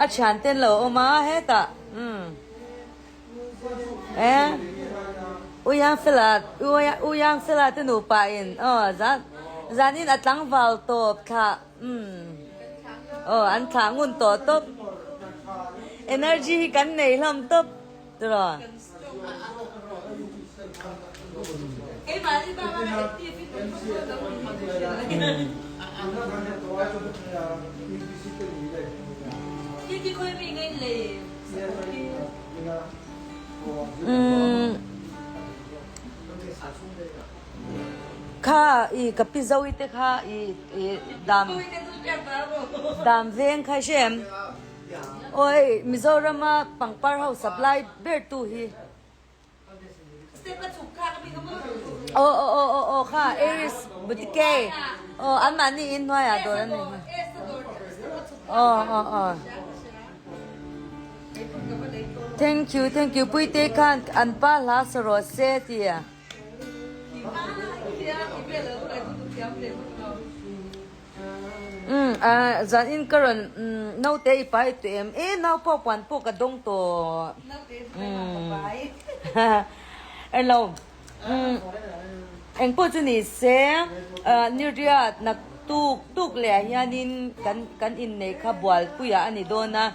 A thian te an lo awm a hetah umm e U Yangfela U Yangfela te nupa in aw zan zanin a tlangval tawp thlah umm aw an thlah ngun tawh tawp energy hi kan nei hlawm tawp tiraw. Kha i ka pi Zoe te kha i dam dam veng kha i hre em? Awi Mizorama pangpar ho supply ber tu hi. Aw aw aw aw aw kha Aries boutique aw an mahni in hnuaiah dawr an nei aw aw aw Thank you thank you Puite khan an pa hla sa rawh se tia. Umm ah zan in ka rawn umm naute i pai tawh em e nau pawh puan pawh ka dawng tawh umm hello umm eng pawh chu ni se ah ni riat nak tuk tuk leh ah hianin kan kan inneih kha bualpuiah a ni dawn a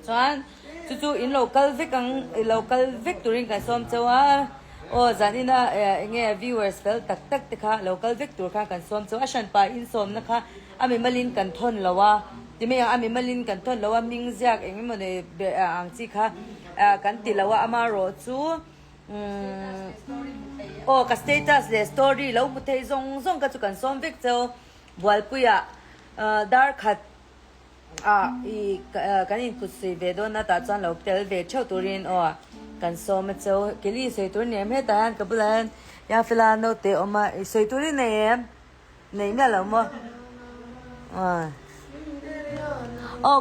chuan chu chu in lo kal vek ang i lo kal vek turin kan sawm chauh a. Aw zanina enge viewers fel tak tak te kha lo kal vek tur khan kan sawm chu a hranpa insawmna kha a mimalin kan thawn lo a ti mai ang a mimalin kan thawn lo a hming ziak eng emaw nei ber ang chi kha kan ti lo a amarawh chu aw ka status leh story lo hmu thei zawng zawng kha chu kan sawm vek cheu bualpuiah dar khat Ah i kan inkut sawi ve dawn a tah chuan lo tel ve theuh turin aw kan sawm a cheu Kelly sawi tur ni em hetah hian ka bulah hian ya fela naute awm a i sawi tur i nei em nei miah lo maw aw aw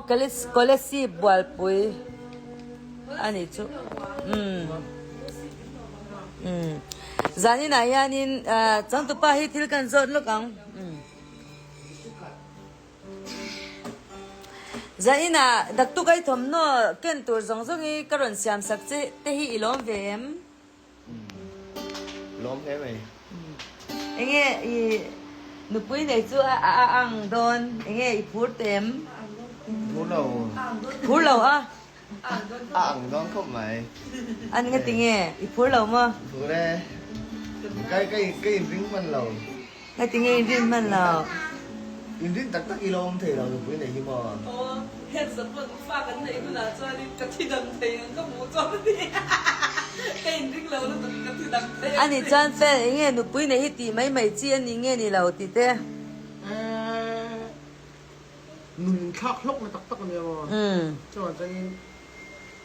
Kolasib bualpui a nih chu umm umm zaninah hianin changtupa hi thil kan zawt lawk ang umm. Zainah daktuk ai thawmhnaw ken tur zawng zawng hi ka rawn siam sak che te hi i lawm ve em? Lawm hle mai. Enge i nupui nei chu a a ang dawn enge i phur teh em? Phur lo. Phur lo a? A ang dawn khawp mai. An nga tinge i phur lo maw? Phur e. Ka ka ka inring hman lo. Nga tinge inrin hman lo? Inrin tak tak i lo awm thei lo nupui nei hi maw? Aw, heng zapawn fa kan neih hunah chuanin ka thi dang thei ang ka hmuh chuan a ni. Ka inring lo lutuk ka thi dang thei A nih chuan fel enge nupui nei hi tih mai mai chi a ni nge ni lo ti te? Ehh. Nun thlak hlawk na tak tak a nia maw? Chuan chuanin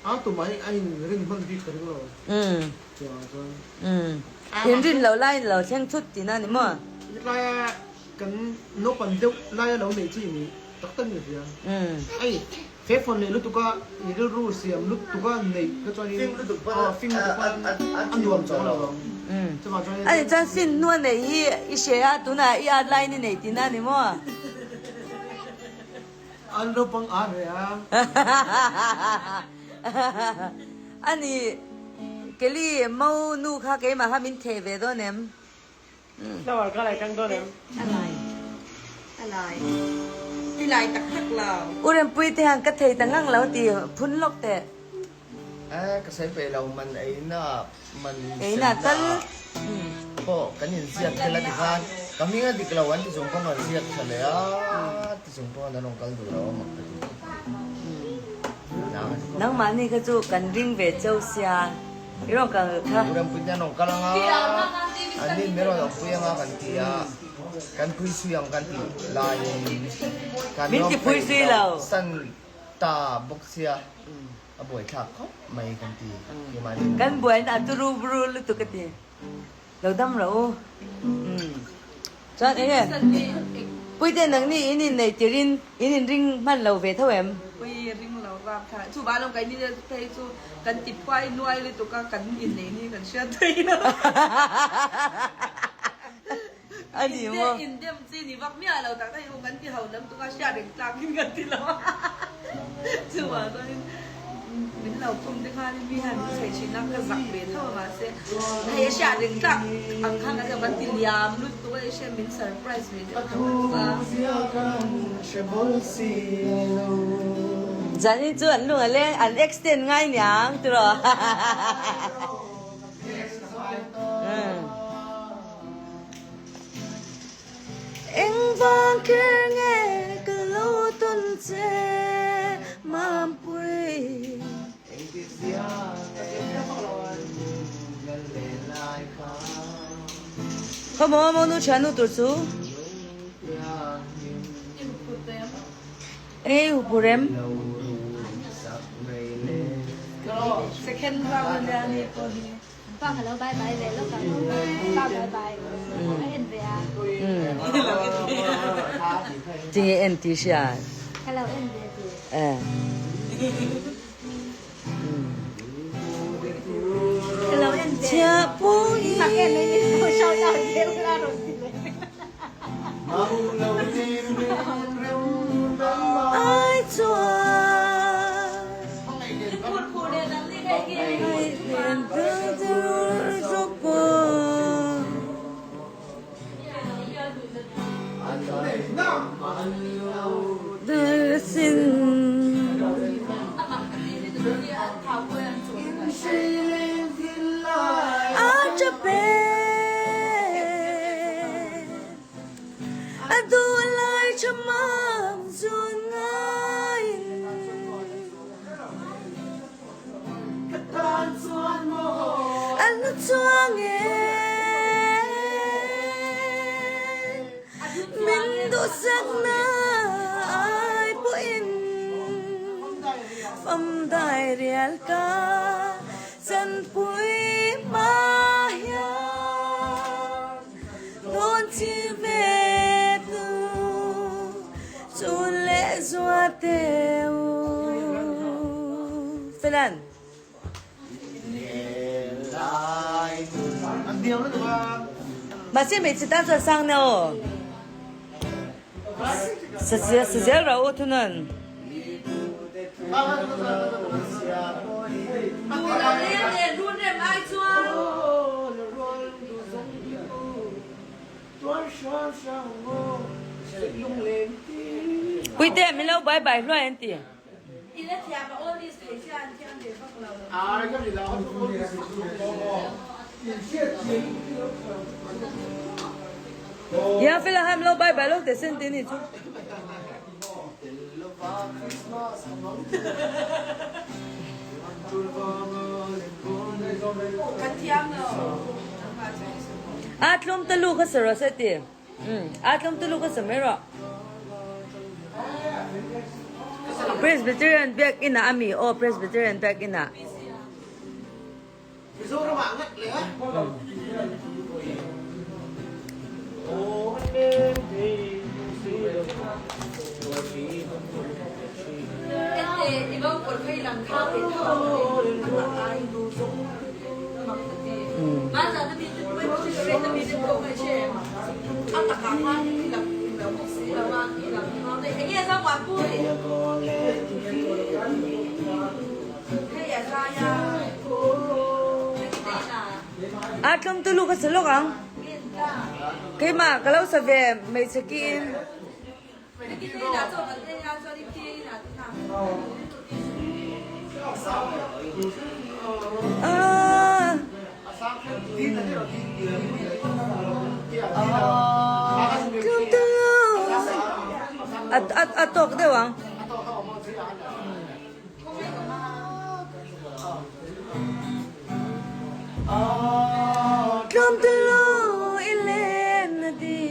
a tumah hi a in rin hman bik ka ring lo. Chuan chuan. In rin loh laiin lo thleng thut tihna a ni maw? Hetilaia kan naupan deuh laia lo neih chi ni tak tak ni hria. Ei, he phone leh lutuk a i rilru siam lutuk a neih kha chuanin Fing lutuk pawn fing lutuk pawn a nuam chuang lo ang. Chuvang chuanin A nih chuan fin hnu a neih hi i hre a, tunah i at laiin i neih tihna a ni maw? An naupang a ve a. A ni, Kelly, Mo nu kha keimah kha min theh ve dawn em? Flower kha lai tang dawn em? A lai, a lai, i lai tak tak lo. U Rempuii te hian ka thei ta ngang lo ti phun lawk teh. Eh, ka sawi peih lo, man eina, man Eina semna tal. pawh kan inziak tel a ti khan, ka hming a dik lo an ti chung pawn rawn ziak tha leh a, ti chung pawn an rawn kal duh lo a mak ka ti. Nangmahni kha chu kan ring ve cheu sia, i rawn kal kha. U Rempuii te an rawn kal anga, an ni min rawn awmpui anga kan ti a, kan pui sui ang kan tih laiin kan Min rawn ti pui peih sui lo lo. san ta bawk sia. A buaithlak khawp mai kan ti keimahni in. Kan buaina a turu buru lutuk a ti. Lo dam rawh u. Umm. Chuan enge Puite nangni in inneih tirin in inring hman lo ve tho em? Pui ring lo vang kha. Chuvang lo keini phei chu kan ti phuai nuai lutuk a kan inneih ni kan hriat thei lo. A ni maw? In dem chi ni vak miah lo tak tak hi kan ti ho lam tuk a hriat reng tlak in kan ti lo a. Chu. lo khum te khan mi hian min sawi thin a ka zak ve tho a mahse hei a hriat reng tlak ang khan kan kan ti liam lutuk a hria min surprise ve deuh tho a. Zanin chu an lung a leng an extend ngai niang tiraw. Engvang kher nge ka lo tawn che Mampui? Khaw maw maw nu thian nu tur chu? Eng i huphurh em? Second round a nia ni pawh hi. Pa ka lo bye bye ve lawk ang. Pa bye bye. A en ve a. Tinge en tih hria? Ka lo en ve tih. Eh. Ka lo en ve. Chhiahpui. Mak em mai min lo shout out deuh la rawn ti leh. Ai chuan. A duh lai tha mam zun ngaiin. A lu chuang e min duhsakna ai pawhin fam dai rial ka chanpui hma hian. Dawn chi ve tu chu leh zua teu Felan. Mahse hmeichhe tan chuan sang na aw. Sa zel rau aw thunan. Puite min lo bye bye hluai an ti. Ia fela ham lo bye bye lo te sen te ni chu. Aa tlawm ta lu kha sa rawh seh ti. Aa tlawm ta lu kha sa mai rawh. Presbyterian biakinn ah a mi aw Presbyterian biakinn ah. Mizoram ah ngat le. Aa tlawm tulu ka sa lawk ang. Keimah ka lo sa ve hmeichhe ki in. Tlawm tulu. A tawk deuh ang. Tlawm tulu i len na di.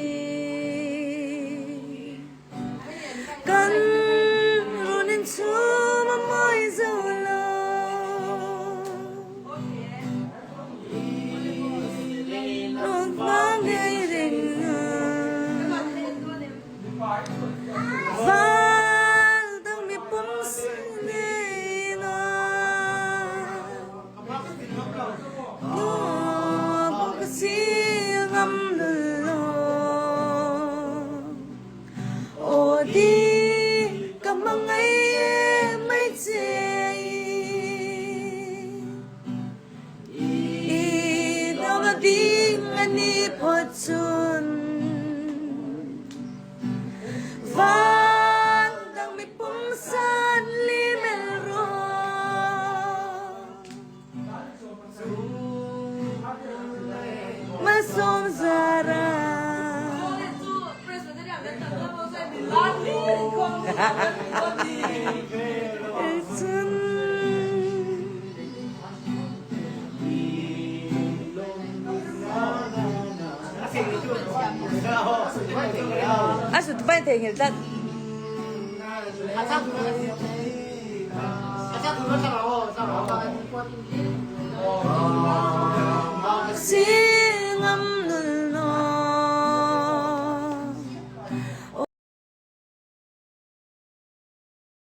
Kan run in chum a mawi zo lo. Run hma ngei ring na. Val dang mi pum sin a. chun Van dang mi pumsan li mel rawh. Malsawm zara. A sut pain theihnghilh tlat.